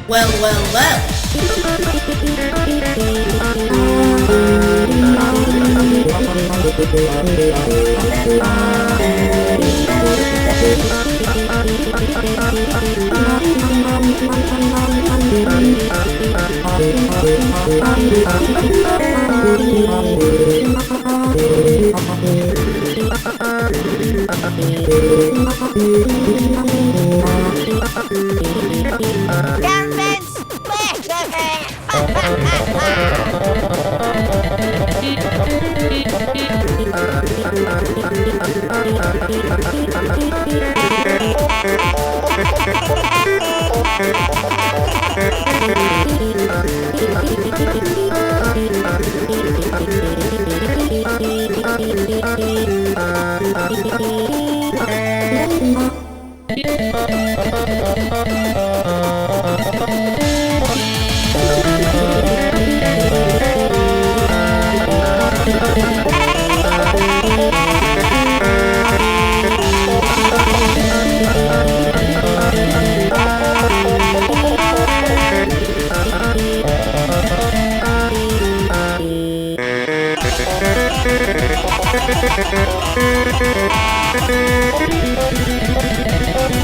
Well, well, well.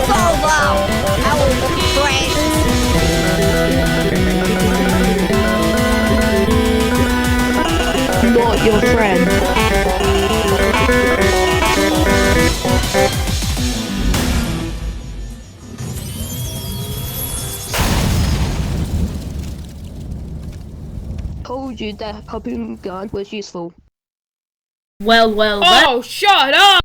So long, old friends. Not your friend. Told you that harpoon gun was useful. Well, well, well. Oh, shut up!